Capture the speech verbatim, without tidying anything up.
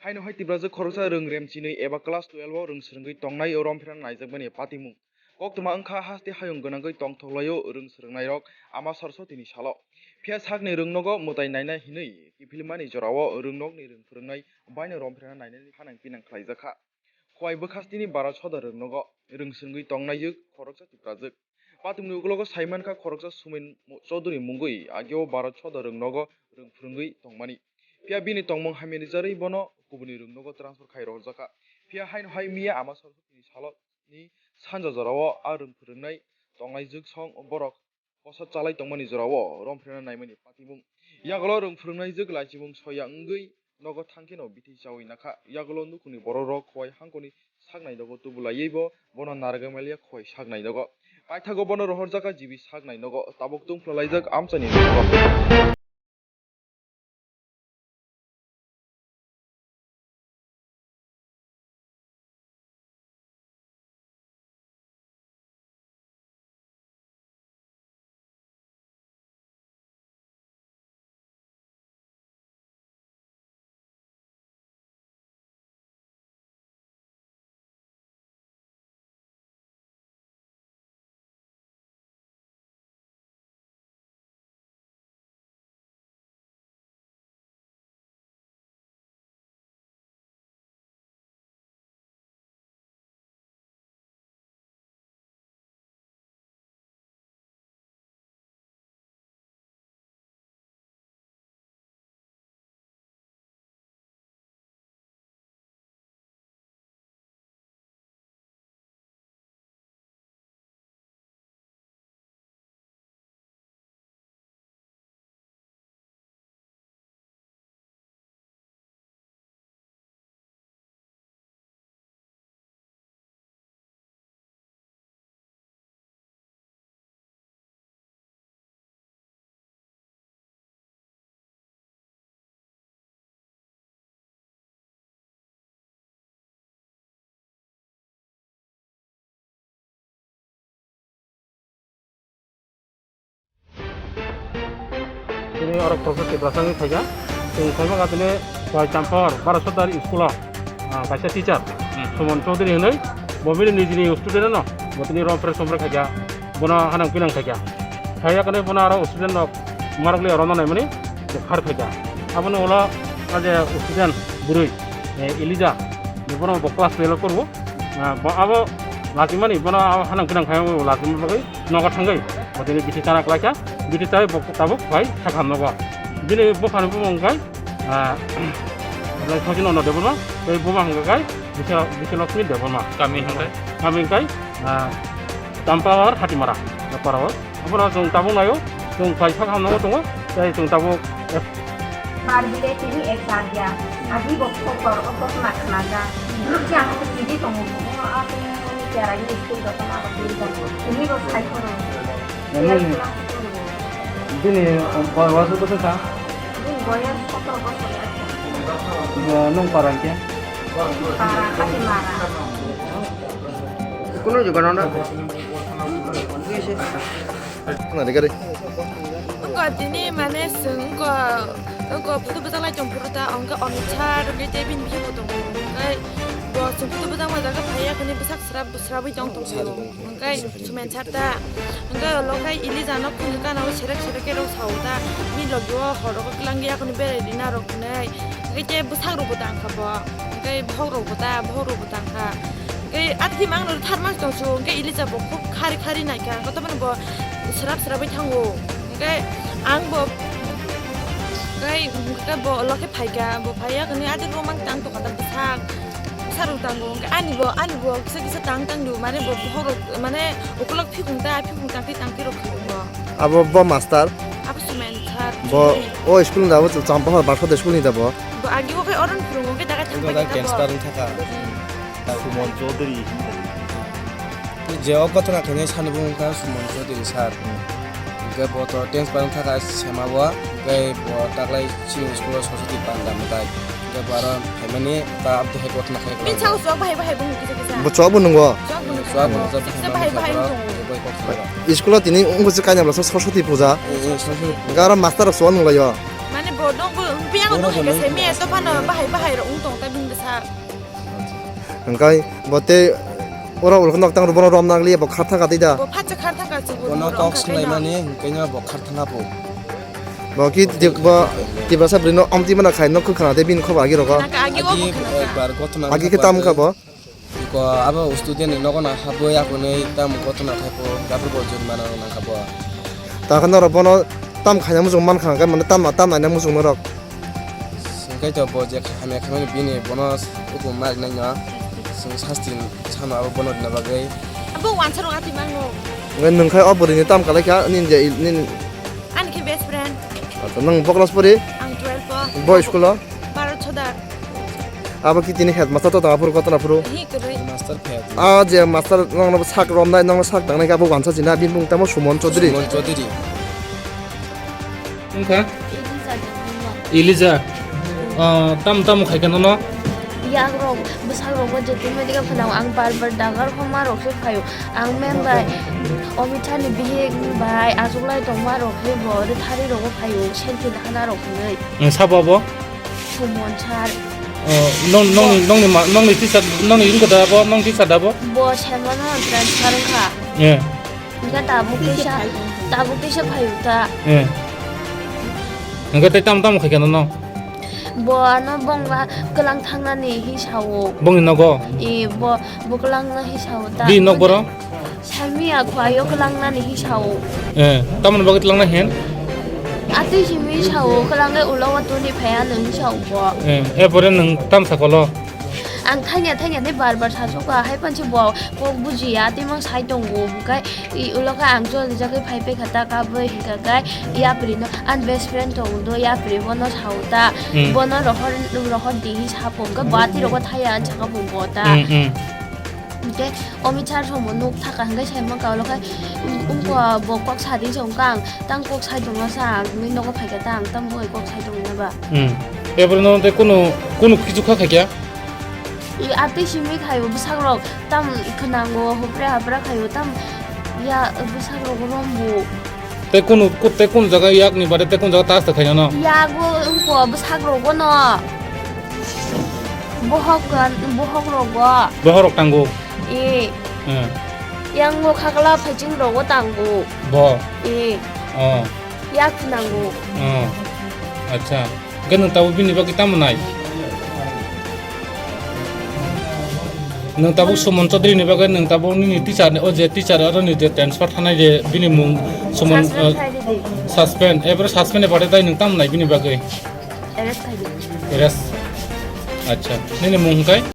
Haino hai Tiprajwk khoroksa rwng remchinwi eba class twelve o rwng swrwngwi tongnai romphirano naijakmani patimung. Koktwma wngkha haste hayung gwnangwi tongthoklaio rwng swrwngnairok Ama Saraswatini salo. Phiya sakni rwngnogo mwtai naina hinwi kiphilmani jorao rwngnokni rwng phwrwngnai baino romphirano nainani hanang pinang khlaijakha. Khowai bwkhastini Bharat Soda rwngnogo rwng swrwngwi tongnai khoroksa Tiprajwk. Patimungni ukologo saimankha khoroksa Sumin Chaudhary mungwi ageo Bharat Soda rwngnogo rwng phwrwngwi tongmani. Phiya bini tongmung hamya rijarwi bono kubuni rwngnogo transfer khai rwjakha. Phiya haino hai miya Ama Saraswatini salo ni sanja jorao a rwng phwrwngnai tongnai jwk song borok kosa chalai tongmani jorao romphirano naimani patimung. Yagulo rwng phwrwngnai jwk laichimung soya wngwi nogo thangkheno bithi chawi nakha. Yagulo nukhungni borokrok khowai hangkoni saknai nogo tubulaiwi bo bono narwgwi maliya khowai saknai nogo. Paithago bono rohorjakha G B saknai nogo. Tabuk tungphla laijak amchaini nogo. Tini oro khoroksa Tiprasa wngwi phaikha. Chwng khaima kha tini Khowai Champahor Bharat Sardar school o, ah, kaisa teacher, hmm, Suman Chaudhary hinwi, bo bini nijini student no, bo tini romphre somphre khaikha, bono hanang pinang khaikha. Khaiya kane bono aro student rok marok le oro no naimani, bo khar khaikha. Aboni ulo a je student bwrwi, eh, Elija, bono bo class twelve o korbo, ah, bo abo lachimani, bono abo hanang pinang khai lachimani bagwi nogo thangwi, bo tini bithi chana klaikha, bithi chai bo tabuk phai sakha nogo. Bini buphani bumung khai, ah, Sajinono Debbarma, tei buma hwnkha khai Biswa-, Biswalakshmi Debbarma. Kami hwnkha khai? Kami hwnkha khai, ah, Champahor Hatimara, Parao. Abono chwng tabuk naio, chwng phai sakha nogo tongo, tei chwng tabuk Par bile tini ek dar ya. Agi bo khobor o kothoma khnaja. Bwrwi ang khe tini tongo, bukuno a tongmani cheraini school jotono abo tini tongo. Tini bo sai phano. Nini, bini boyos bwswk kha? Bini boyos sotoro bosor ya. Nung para hwnkhe? Para Hatimara. Kuno juga nona. Khna de gari. Wngkha tini mane chwng wngkha, wngkha photo bwchak lai tong phuru ta, wngkha Amit Shah rwgwi tei bini bisingo tongo. Wngkha bo chwng photo bwchak ma jaga phaiya khani bwsak srap srabwi tong tong phuru. Wngkha Sumen Shah ta. Wngkha ulo khe Elija no khunju gana o serek serek khe rw sao ta. Bini logi o hor rogo kwlangya khani berai rina rok hwnwi. Wngkha tei bwsak rokbo tangkha bo. Wngkha bohok rokbo ta, bohok rokbo tangkha. Wngkha atwima ang no tharma tong su, wngkha Elija bo khub khari khari naikha. Wngkha tamani bo srap srapwi thango. Hingke ang bo, kai, hingke bo ulo khe phaikha, bo phaiya hwnwi adi romang tang tongkha da bwsak, bwsarok tango. Hingke ani bo, ani bo kisa kisa tang tang do, mane bo bohrok, mane ukolok phikung ta, phikung tang khe tang khe rok khayo bo. Abo bo master? Abo Sumen sir. Bo o school ni da bo Champahor Bharat Sardar school ni da bo? Bo agi o khe oron phurungo khe daga thang bai khe da bo. Transfer wng thaka. Suman Chaudhary hinwi. Je o kothoma khainai sani bo wngkha Suman Chaudhary sir. Hwnkhe bo to transfer wng thaka sema o, hwnkhe bo taklai chini school o Saraswati panda mwtai. Hwnkhe bo aro phaimani ta aboni hai kothoma khai. Bini sago chuwak bahai bahai bo kisa kisa. Bo chuwak bo nungo? Chuwak bo nungo. Chuwak bo nungo. Kisa bahai bahai nungo. School o tini wngkha se kainwi bwlasa Saraswati puja. Eh, eh, Saraswati puja. Hwnkhe aro master rok chuwak nunglaio. Mane bo dong bo wng Yang no hai ka se me to phano bahai bahai ro ung tong ta bini bwsa. Hingkai bo te oro ulok nok tang ro bono rom nang liya bo khartha ka tida. Bo phacha khartha ka chu bo. Bono kok slai mani hingkai no bo khartha na bo. Bo ki di-, bo Tiprasa bwrwi no amtwi mana khai no khwkhana de bini khobo agi rogo. Agi o khwkhana ka. Agi khe tam kha bo. Ko abo student ni nogo na habwi akunui tam gotona khai po, gabur bo jurmana nang kha bo. Ta khe norok bono tam khaina muchung man kha, hingke mane tam, tam naina muchung norok. Hingke to bo je hamya khamani bini bono hukum ma rinai no, chwng sasti sama abo bono rina bagwi. Abo wansa rok ati mango. Hingke nwng khai o bwrwi ni tam kalai kha, nini je, nini. Ani khe best friend. Acha, nwng bo class pori? Ang twelve o. Bo school o? Bharat Sodar. Abo ki tini headmaster to tong aphuru kotona phuru? Hi kwrwi. Master phe. A je master nongno sak romnai, nongno sak tangnai khe abo wansa china, bini mung tamo Sumon Chaudhary. Sumon Chaudhary. Wngkha? Elija Debbarma. Elija. Ah, tam tam khai khe nono? Yak rok, bwsak rok bo je twi mani khe phano ang bar bar dagar homa rok se phaio. Ang mem bai Omita ni bihik bai achuklai tongma rok se bo de thari rok bo phaio, selfie lahana rok hinwi. Ang sabo abo? Sumon sir. Oh, nong, nong, nongni ma, nongni teacher, nongni wngkha da bo, nong teacher da bo? Bo semano transfer wngkha. Eh. Hingke tabuk teisa, tabuk teisa phaio ta. Eh. Hingke tei tamo tamo khaikha nono? Bo ano bongba kwlang thangnani hi sao. Bongni nogo? Eh, bo, bo kwlangno hi sao ta. Bini nok boro? Saimiya kho ayo kwlangnani hi sao. Eh, tamoni bagwi twlangna hen? Atwi simi sao kwlangnai ulo watoni phai ano hi sao bo. Eh, e pore nwng tam sakolo? Ang thanya thanya tei bar bar sasoka hai pansi bo kok bujiya tei mang sai tongo hwnkhe i ulo khe ang jol rijagwi phai paikha ta kabwi hwnkha khe yapri no ani best friend tongo do yapri bono sao ta. Hmm. Bono rohor rohor di hi sapo hwnkhe bo atwi rogo thaya ani saka bo bo ta. Hmm, hmm. Hingke Omit sir somo nuk thaka hingke saimang ka ulo khe, um, umko bo kok sadi se wngkha ang, tang kok sai tongna sa ang, nini nogo phaikha ta ang, tamo bai kok sai tongna ba. Hmm. Ebro no tei kunu, kunu kichu kha khaikya? I atwi simi khaio bwsak rok tam khwnango hopre hapra khaio tam ya bwsak rok rombo. Tei kunu, ku-, tei kunu jaga yakni baade tei kunu jaga taste khaina no? Yago wngkha bwsak rogo no. Bohok gan, bohok rogo. Bohok rok tango? Eh. Eh. Yango khakla phaiching rogo tango. Bo? Eh. Oh. Yak nango. Oh. Acha. Hingke nwng tabuk bini bagwi tamo nai? Nwng tabuk Sumon Chaudhary ni bagwi nwng tabuk nini teacher ni, o je teacher aro ni je transfer thanai je bini mung Sumon, suspend, eh, khai di di. Suspend, ebro suspend ni baade tai nwng tamo nai bini bagwi? Arrest khai di. Arrest. Acha. Nini mung hwnkhe?